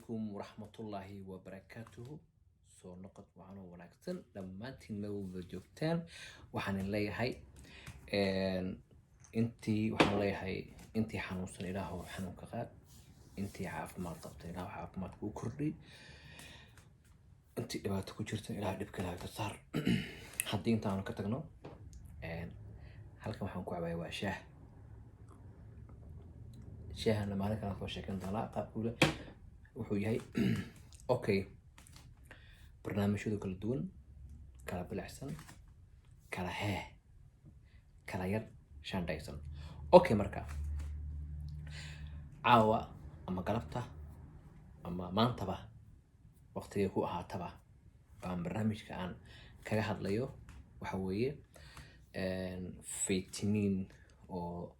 Calaykum waraxmatullaahi wabarakaatuhu. Soo noqod wacanoo wanaagsan dhammaantiin meel walba joogtaan. Waxaan leeyahay intii, waxaan leeyahay intii xanuunsan, Ilaahow xanuunka qaad. Intii caafimaad qabta, Ilaahow caafimaadka u kordhi. Intii dhibaato ku jirta, Ilaah dhibka Ilaah ka saar. Haddii intaanu ka tagno, halkan waxaan ku cabaya waa shaah. Shaahana maalin kalaan soo sheekan doonaa qaabkuule wuxuu yahay. Okay, barnaamijyadu kala duwan, kala bilicsan, kala hee, kala yar shandhaysan. Okay, marka caawa ama galabta ama maantaba, waqtigay ku ahaataba, baan barnaamijka aan kaga hadlayo waxa weeye vitamin oo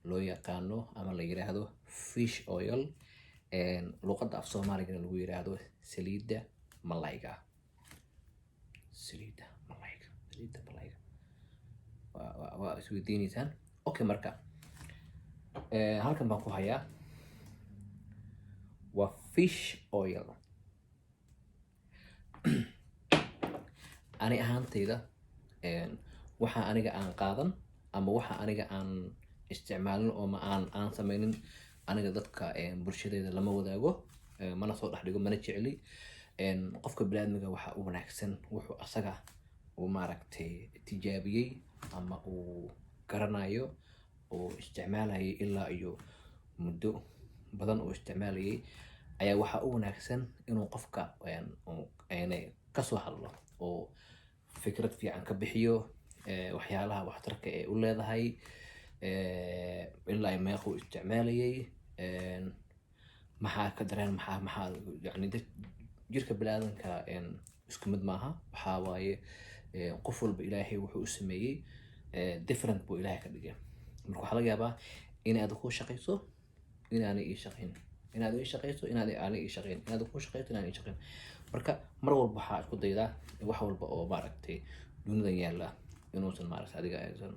loo yaqaano ama la yiraahdo fish oil, luqadda af Soomaaligana lagu yiraahdo saliidda malayga. Saliidda malayga, saliidda malayga waa isweydiineysaan. Okay, marka halkan baan ku hayaa waa fish oil. Ani ahaantayda, waxa aniga aan qaadan ama waxa aniga aan isticmaalin oo ma aan sameynin, aniga dadka bulshadeeda lama wadaago, mana soo dhex dhigo, mana jecli. Qofka biniaadmiga waxa u wanaagsan wuxuu asaga uu maaragtay tijaabiyey ama uu garanayo oo isticmaalayay ilaa iyo muddo badan uu isticmaalayay ayaa waxaa u wanaagsan inuu qofka kasoo hadlo oo fikrad fiican ka bixiyo, waxyaalaha waxtarka ee u leedahay, ilaa ay meequu isticmaalayay, maxaa ka dareen, maxaa yani jirka biniaadanka isku mid maaha. Waxaa waaye qof walba Ilaahay wuxuu u sameeyey different buu Ilaahay ka dhigay. Marka waxaa laga yaabaa inaad ku shaqayso inaanay ii shaqayn, inaad ii shaqayso inaad aanay ii shaqayn, inaad ku shaqayso inaanay ii shaqayn. Marka mar walba waxaa isku daydaa wax walba oo maaragtay dunidan yaalla inuusan maaragtay adiga aysan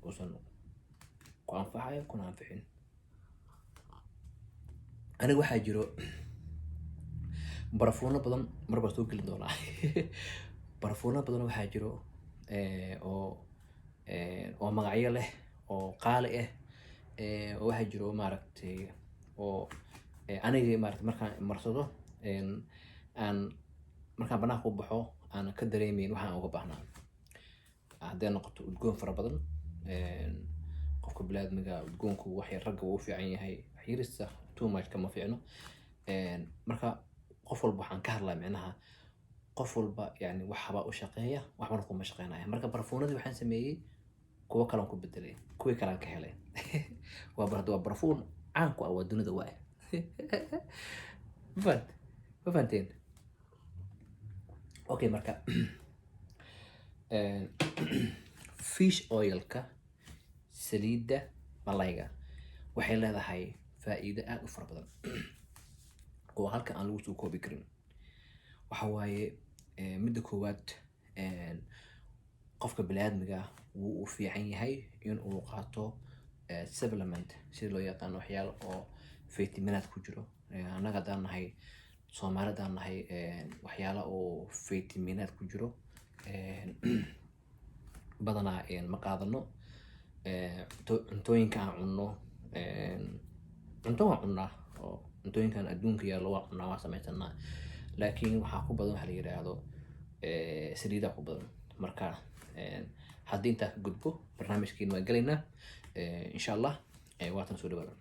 uusan ku anfacayo kuna anficin. Aniga waxaa jiro barafuuno badan, mar baa soo gelin doonaa. Barafuuno badan waxaa jiro oo magacyo leh oo qaali ah, oo waxaa jiro maaragtay oo aniga maaragtay markaan marsado, aan markaan banaanka u baxo aan ka dareemeyn waxaan uga baahnaa. Hadday noqoto udgoon fara badan, qofka biniaadmiga udgoonku wax yar ragga wuu u fiican yahay, wax yarista, too much kama fiicno. Marka qof walba waxaan ka hadlaa micnaha qof walba yani waxbaa u shaqeeya, waxbana kuma shaqeynaya. Marka barafuunadii waxaan sameeyey kuwo kalan ku bedelay, kuwii kalaan ka helay. Waa waa barafuun caan ku ah, waa dunida waay. Ma fahant? Ma fahanteen? Okay, marka fish oilka, saliidda malayga, waxay leedahay faa'iido aad u fara badan oo halka aan lagu soo koobi karin. Waxa waaye midda koowaad, qofka biniaadmiga wuu u fiican yahay in uu qaato supplement sida loo yaqaano, waxyaalo oo fitaminaad ku jiro. Annaga haddaan nahay Soomaali, haddaan nahay, waxyaalo oo fitaminaad ku jiro badanaa ma qaadano. Cuntooyinka aan cunno, cunto waan cunnaa oo cuntooyinkan adduunka yaallo waa cunnaa, waan sameysanaa, laakiin waxaa ku badan waxa la yiraahdo saliidaa ku badan. Marka haddii intaa ka gudbo, barnaamijkeena waan gelaynaa insha Allah. Waatan soo dhawaada.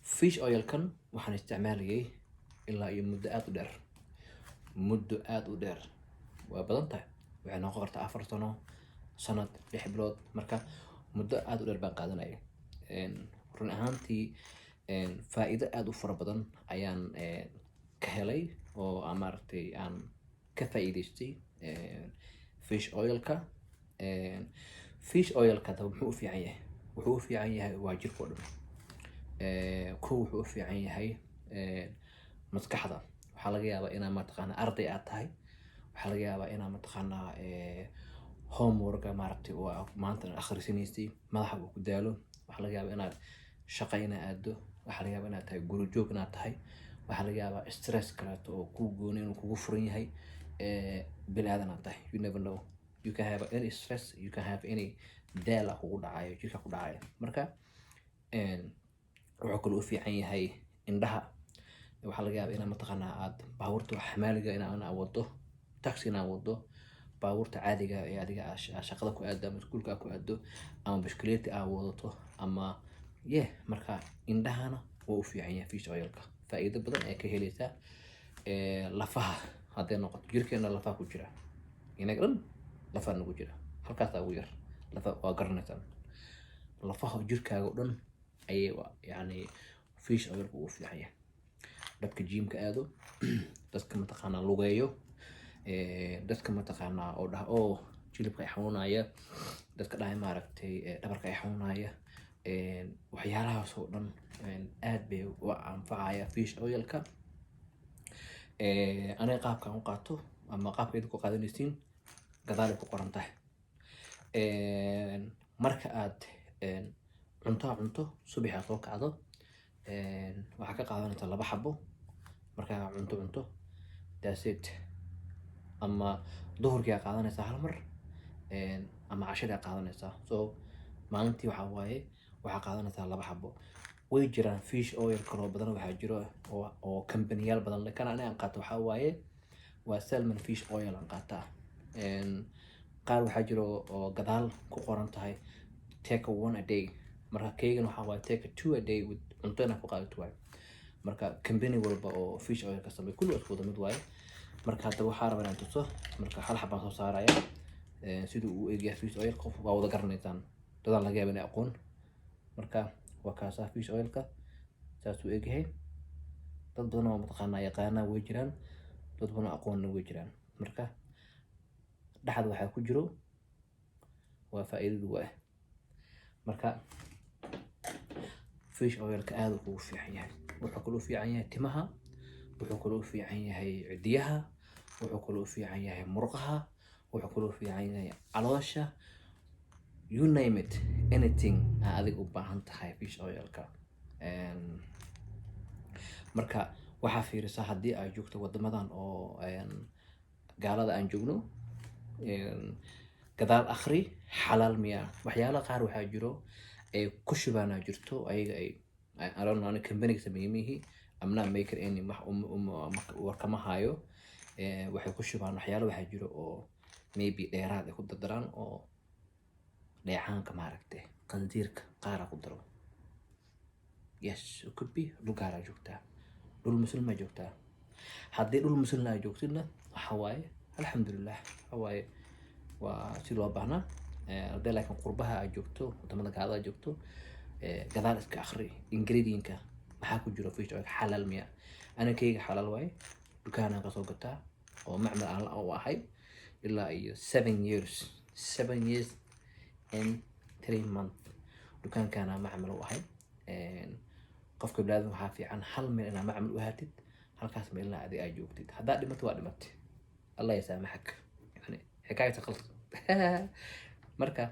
Fish oilkan waxaan isticmaalayay ilaa iyo muddo aada u dheer, muddo aada u dheer, waa badan tahay, waxay noqon kartaa 4 sano, sanad, 6 bilood. Marka muddo aada u dheer baan qaadanaya. Run ahaantii faa'iido aada u fara badan ayaan ka helay oo aan maaragtay aan ka faa'iidaystay fish oilka. Fish oilka hadaba muxuu u fiican yahay? Wuxuu u fiican yahay waa jirka oo dhan. Kow, wuxuu u fiican yahay maskaxda. Waxaa laga yaabaa inaa mataqaanaa arday aad tahay, waxaa laga yaabaa inaa mataqaanaa homeworka maaragtay oo aad maanta akhrisanaysay madaxa uu ku daalo, waxaa laga yaabaa inaad shaqa inaa aado. Waxaa laga yaabaa inaad tahay guri joog inaad tahay. Waxaa laga yaabaa stress kaleeto oo kuu gooni inuu kugu furan yahay. Bini aadan aad tahay, you never know, you can have any stress, you can have any daal ah kugu dhacayo, jirka ku dhacayo. Marka wuxuu kaloo u fiican yahay indhaha. Waxaa laga yaabaa inaad mataqaanaa aad baabuurta xamaaliga inaa wado, taxi inaad wado, baabuurta caadiga ee adiga aad shaqada ku aado ama iskuulka aad ku aado ama bishkuleeti aad wadato ama yeah. Marka indhahana waa u fiican yahay fish oilka, faa'iido badan ayaa ka helaysaa. Lafaha hadday noqoto, jirkeena lafaha ku jira, inaga dhan lafaa nagu jira, halkaasaa ugu yar lafa, waa garanaysaan. Lafaha jirkaaga oo dhan ayay yacni fish oilka ugu fiican yahay. Dadka gymka aado, dadka mataqaanaa lugeeyo, dadka mataqaanaa oo dhaha oo jilibka ay xanuunaya, dadka dhahay maaragtay dhabarka ay xanuunaya, waxyaalahaas oo dhan aad bay u anfacaya fish oilka. Aniga qaabkaan u qaato ama qaabka idinku qaadanaysiin gadaalay ku qoran tahay. Marka aad cunto cunto subaxii aad soo kacdo, waxaa ka qaadanaysaa laba xabo markaa cunto cunto, that's it. Ama duhurkii aad qaadanaysaa hal mar ama cashadii aad qaadanaysaa. So maalintii waxaa waaye waxaa qaadanaysaa laba xabo. Way jiraan fish oil kaloo badan, waxaa jiro oo kambaniyaal badan leh. Kan aniga aan qaato waxaa waaye waa salmon fish oil aan qaataa. Qaar waxaa jiro oo gadaal ku qoran tahay "take one a day". Marka keygan waxaa waaye "take two a day with cunto" inaad ku qaadato waaye. Marka company walba oo fish oil ka sameeyo kulli waa isku wada mid waaye. Marka hadda waxaa rabaa inaan tuso. Marka hal xabaan soo saaraya siduu uu egyahay fish oil. Qof waa wada garanaysaan, dadaan laga yaaba inay aqoon. Marka waa kaasaa fish oilka, saasuu egyahay. Dad badan oo mataqaanaa yaqaanaa way jiraan, dad badan oo aqoonna way jiraan. Marka dhexda waxaa ku jiro waa faa'iidadu waa. Marka fish oilka aad uu kugu fiican yahay. Wuxuu kaloo u fiican yahay timaha, wuxuu kaloo u fiican yahay cidiyaha, wuxuu kaloo u fiican yahay murqaha, wuxuu kaloo u fiican yahay caloosha, you name it, anything aa adiga u baahan tahay fish oilka. Marka waxaa fiirisaa haddii aad joogto wadamadan oo gaalada aan joogno, gadaal akhri xalaal miyaa. Waxyaalaha qaar waxaa jiro ay ku shubaanaa jirto ayaga ay, I don't know, ani company sameeyey mihi, I'm not making any wax warkama hayo. Waxay ku shubaan waxyaalo waxaa jiro oo maybe dheeraad ay ku dardaraan oo dheecaanka maaragtay qandiirka qaara ku daro. Yes, it could be. Dhul gaaraa joogtaa, dhul muslimaa joogtaa. Haddii dhul muslim aa joogtidna waxa waaye alxamdulilah, waxa waaye waa si loo baahnaa. Haddii laakiin qurbaha aad joogto, wadamada gaalada aad joogto, gadaal iska akhri ingredientka maxaa ku jiro fish oil, xalaal miya. Aniga keyga xalaal waaye, dukaanaan kasoo gataa oo macmal aan la u ahay ilaa iyo 7 years, 7 years and 3 month dukaankaana macmal u ahay. Qofka biniaadamka waxaa fiican hal meel inaa macmal u ahaatid, halkaas meelna adi aad joogtid. Haddaa dhimato waa dhimatay, Allah yasaamaxak, yani xikaayata khalq. Marka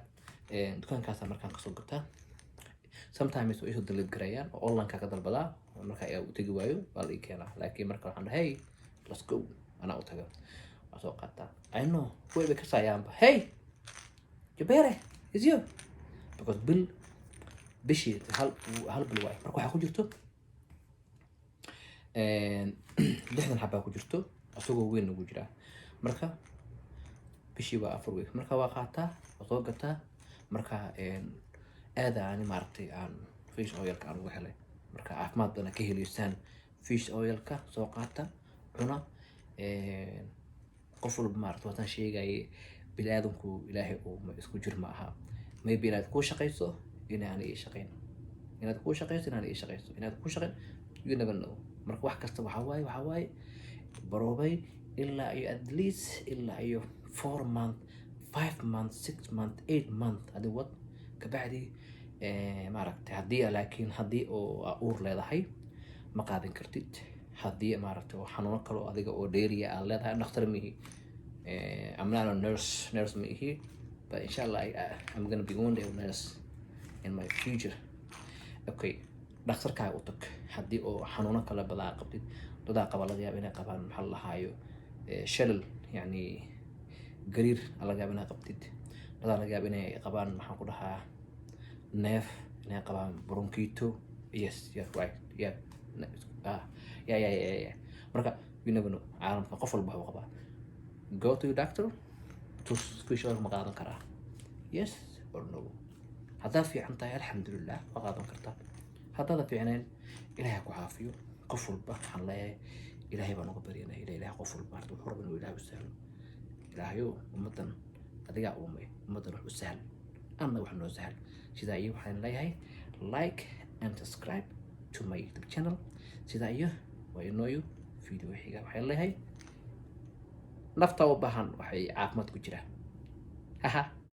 dukaankaasa markaan kasoo gataa, sometimes way isoo deliver garayaan oo online ka dalbadaa. Marka ayaa u tegi waayo waa la ii keenaa, laakiin marka waxaan dhahay, "Hey, let's go," anaa u taga, waa soo qaataa. I know way bay kasayaanba, "Hey Jabere is you," because bil bishii hal bil waayo. Marka waxaa ku jirto 60 xabaa ku jirto, isagoo weyn ugu jiraa. Marka bishii waa 4 week. Marka waa qaataa, waa soo gataa. Marka aada ani maaragtay aan fish oilka aan uga helay. Marka caafimaad badan ka helaysaan fish oilka, soo qaata, cuna. Qof walba maaragta waataan sheegayay, bini aadamku Ilaahay uu isku jir ma aha. Maybe inaad kuu shaqayso inaan ii shaqayn, inaad kuu shaqayso inaan ii shaqayso, inaad kuu shaqayn, you never know. Marka wax kasta waxaa waaye baroobay ilaa iyo at least ilaa iyo 4 month, 5 month, 6 month, 8 month adi wad kabacdi maaragtay. Haddii laakiin haddii oo aa uur leedahay ma qaadan kartid. Haddii maaragtay oo xanuuno kale oo adiga oo dheeriya aad leedahay, dhakhtar mihi. I'm not a nurse, nurse ma ihi, but inshallah I'm gonna be one day a nurse in my future. Okay. Dhakhtarkaaga u tag haddii oo xanuuno kale badaa qabtid. Dadaa qaba laga yaaba inay qabaan, maxaa la dhahaayo, shalal, yacni gariir aa laga yaaba inay qabtid. Dadaa laga yaaba inay qabaan, maxaan ku dhahaa, neef, inay qabaan bronchito. Yes, yeah, right, yeah, ah, yeah. Marka you never know, caalamka qof walba waxuu qabaa. Go to your doctor, tus: fish oil ma qaadan karaa, yes or no? Haddaa fiican tahay, alxamdulilah, waa qaadan kartaa. Haddaada fiicnayn, Ilahay ha ku caafiyo. Qof walba waxaan leeyahay, Ilaahay baan uga baryanaya ila Ilahay qof walba horta wuxuu raba inuu Ilahay u sahlo. Ilaahayo, ummaddan adigaa uumay, ummaddan wax u sahal, anna wax noo sahal. Sidaa iyo waxaan leeyahay, like and subscribe to my YouTube channel. Sidaa iyo waa inooyo video xiga. Waxaan leeyahay, nafta u baahan waxay caafimaad ku jiraa. Haha.